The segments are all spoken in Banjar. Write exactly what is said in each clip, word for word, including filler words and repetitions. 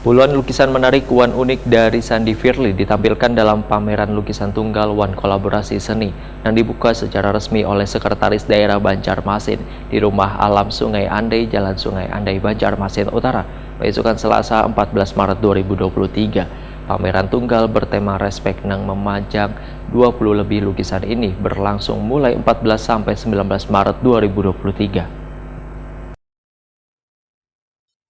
Puluhan lukisan menarik wan unik dari Sandi Firly ditampilkan dalam pameran lukisan tunggal wan kolaborasi seni yang dibuka secara resmi oleh Sekretaris Daerah Banjarmasin di Rumah Alam Sungai Andai, Jalan Sungai Andai, Banjarmasin Utara, paisukan Selasa empat belas Maret dua ribu dua puluh tiga. Pameran tunggal bertema Respect nang memajang dua puluh lebih lukisan ini berlangsung mulai empat belas sampai sembilan belas Maret dua ribu dua puluh tiga.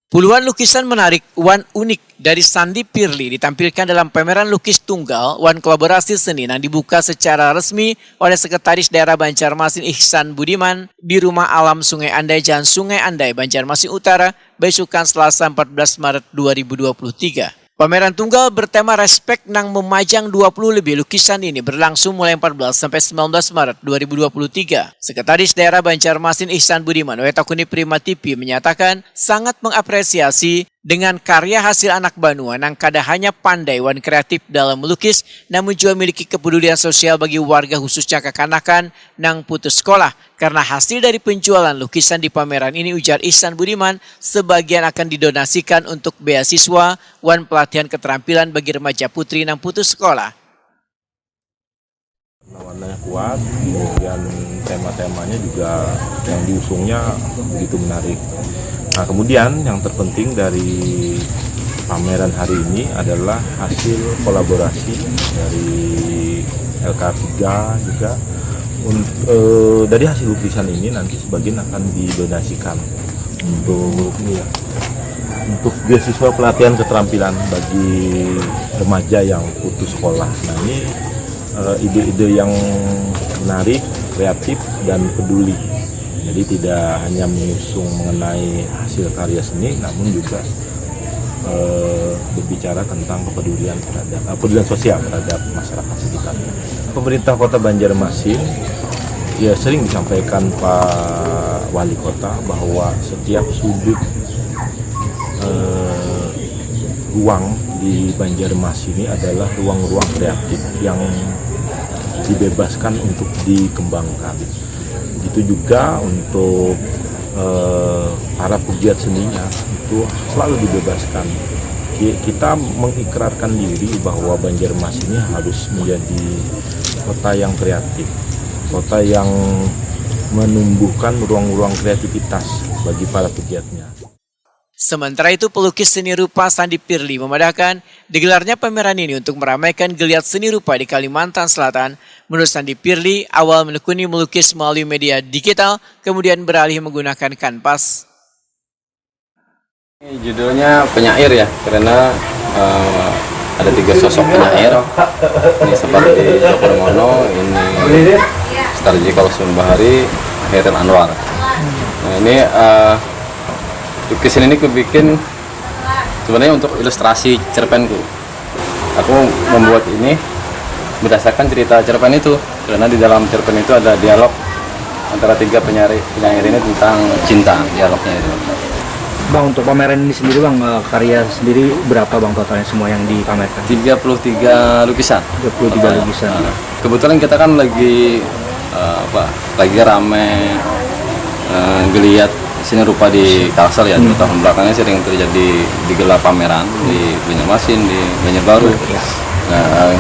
Puluhan lukisan menarik wan unik dari Sandi Pirli ditampilkan dalam pameran lukis tunggal wan kolaborasi seni nang dibuka secara resmi oleh Sekretaris Daerah Banjarmasin Ihsan Budiman di Rumah Alam Sungai Andai, Jalan Sungai Andai, Banjarmasin Utara, baisukan Selasa empat belas Maret dua ribu dua puluh tiga. Pameran tunggal bertema Respect nang memajang dua puluh lebih lukisan ini berlangsung mulai empat belas sampai sembilan belas Maret dua ribu dua puluh tiga. Sekretaris Daerah Banjarmasin Ihsan Budiman W Takuni Prima T V menyatakan sangat mengapresiasi dengan karya hasil anak banua nang kada hanya pandai wan kreatif dalam melukis, namun juga memiliki kepedulian sosial bagi warga, khususnya kakanakan nang putus sekolah. Karena hasil dari penjualan lukisan di pameran ini, ujar Ihsan Budiman, sebagian akan didonasikan untuk beasiswa wan pelatihan keterampilan bagi remaja putri nang putus sekolah. Warnanya kuat, kemudian tema-temanya juga yang diusungnya begitu menarik. Nah, kemudian yang terpenting dari pameran hari ini adalah hasil kolaborasi dari L K tiga juga. Un- eh, dari hasil lukisan ini nanti sebagian akan didonasikan untuk, iya, untuk beasiswa pelatihan keterampilan bagi remaja yang putus sekolah. Nah, ini eh, ide-ide yang menarik, kreatif, dan peduli. Jadi tidak hanya mengusung mengenai hasil karya seni, namun juga eh, berbicara tentang kepedulian terhadap eh, kepedulian sosial terhadap masyarakat sekitarnya. Pemerintah Kota Banjarmasin, ya, sering disampaikan Pak Wali Kota bahwa setiap sudut eh, ruang di Banjarmasin ini adalah ruang-ruang kreatif yang dibebaskan untuk dikembangkan. Begitu juga untuk eh, para pegiat seninya itu selalu dibebaskan. Ki- Kita mengikrarkan diri bahwa Banjarmasin ini harus menjadi kota yang kreatif, kota yang menumbuhkan ruang-ruang kreativitas bagi para pegiatnya. Sementara itu, pelukis seni rupa Sandi Pirli memadahkan digelarnya pameran ini untuk meramaikan geliat seni rupa di Kalimantan Selatan. Menurut Sandi Pirli, awal menekuni melukis melalui media digital, kemudian beralih menggunakan kanvas. Ini judulnya penyair ya, karena eh, ada tiga sosok penyair. Ini seperti Joko Mono, ini Starjikol Sumbahari, Hairil Anwar. Nah, ini eh, lukisan ini kubikin sebenarnya untuk ilustrasi cerpenku. Aku membuat ini berdasarkan cerita cerpen itu, karena di dalam cerpen itu ada dialog antara tiga penyair, penyair ini tentang cinta, dialognya itu. Bang, untuk pameran ini sendiri, Bang, eh, karya sendiri berapa, Bang, totalnya semua yang dipamerkan? Tiga puluh tiga lukisan. Tiga puluh tiga lukisan. Nah, kebetulan kita kan lagi eh, apa? Lagi rame eh, geliat seni rupa di Kalsel ya, dua tahun belakangnya sering terjadi digelar pameran di Banjarmasin, di Banjarbaru. Nah,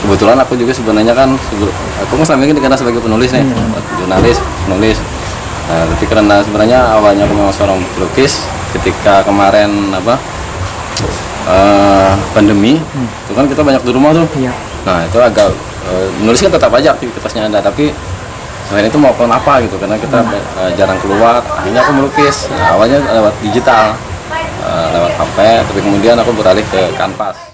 kebetulan aku juga sebenarnya kan sebelum aku kan selama ini dikenal sebagai penulis nih, jurnalis, penulis. Nah, tapi karena sebenarnya awalnya aku memang seorang pelukis, ketika kemarin apa eh, pandemi, itu kan kita banyak di rumah tuh. Iya. Nah, itu agak eh, menulis kan tetap aja aktivitasnya ada, tapi selain itu mau apa gitu, karena kita eh, jarang keluar, akhirnya aku melukis. Nah, awalnya lewat digital, eh, lewat H P, tapi kemudian aku beralih ke kanvas.